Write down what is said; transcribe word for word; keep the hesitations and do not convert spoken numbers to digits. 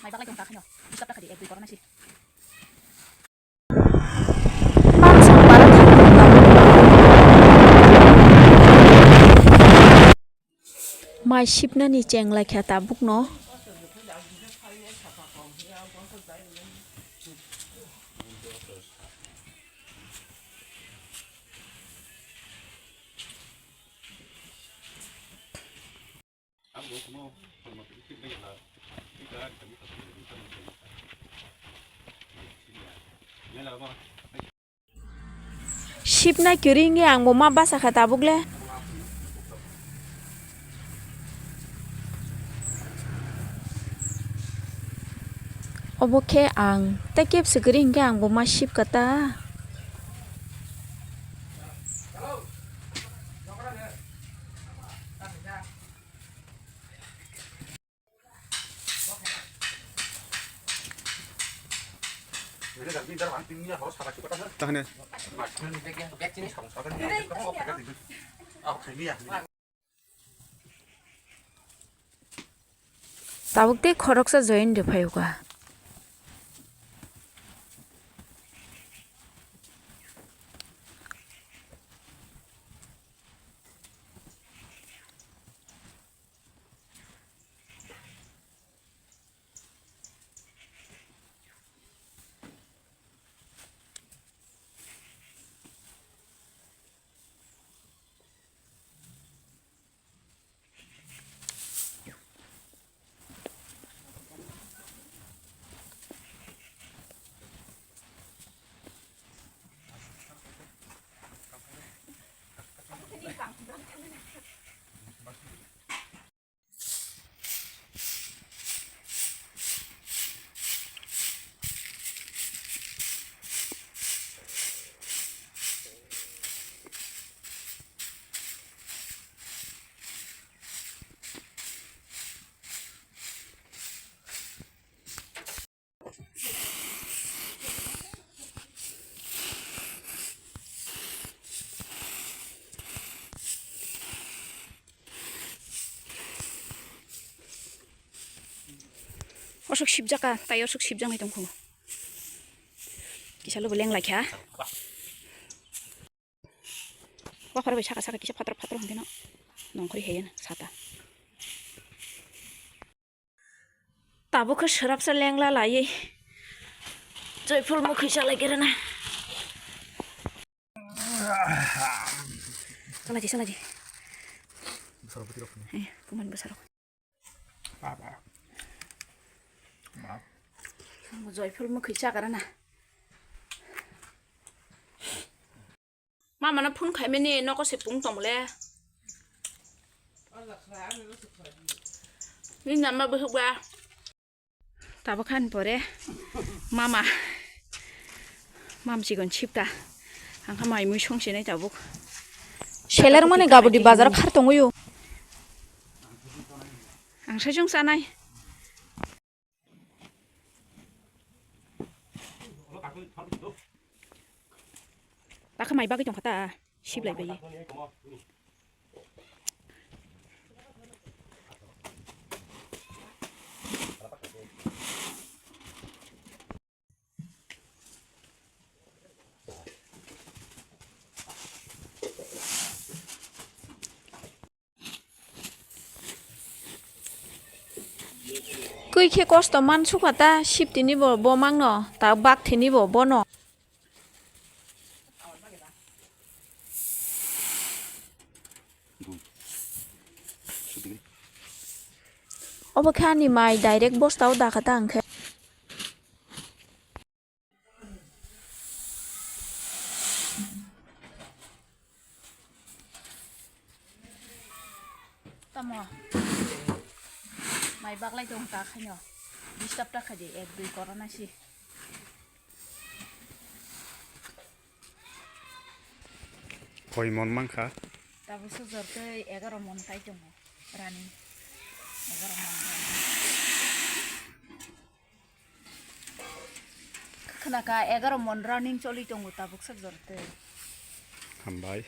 Mai baglai tong ta khaino. Disturb ta khadi ek dui korona si. Mansa para thangwi tabuk. Mai sipnani cheng laikha tabukno. Sipnai kwrwi wngwi ang bo ma basa kha tabuk le. Obo khe ang tei kebsa kwrwi hwnkhe ang bo ma sip kha ta. Tahane. Tabuk tei khoroksa join de phaio ka. Osok sibjaka, tai osok sibjaknai tongkho. Kisa lubu leng laikha. Waphar bai saka saka kisa phatrok phatrok hwnkhe no nongkhorwi haiya sata. Tabuk khe swrapsa lengla laiwi joiphul mwkhwi chalai khe rwna. Chalaji, chalaji. Bwsarok bwtwi rok phunuk. Eh, kuman bwsarok. Ba, ba. Ma. Joiphul mwkhwi chakarana. Mama no phone khaimani nogo se pung tongmole. Ni nama bwhwkba. Tabuk han pore mama, mam chikon sipta. Ang kha mai mui song sinai tabuk. Seler mani gabudi bazar khar tongwi o. Ang sajung sanai. Bakha mai bagwi tongkha ta, siblai bai. Kwi khe kosto man sukha ta, sip tini bo, bo mangno, ta bak thini bo, bono. Obo khe ani mai direct bosta o dakha ta ang khe. Tamo. Mai baglai tong ta khaino. Disturb ta khaidi ek dui korona si. Koi mon mankha? Tabuk sojor tei egaroh mon tai tongo. Running. Egaroh mon running. Khwnaka egaroh mon running choli tongo tabuk sojor tei. Hambai.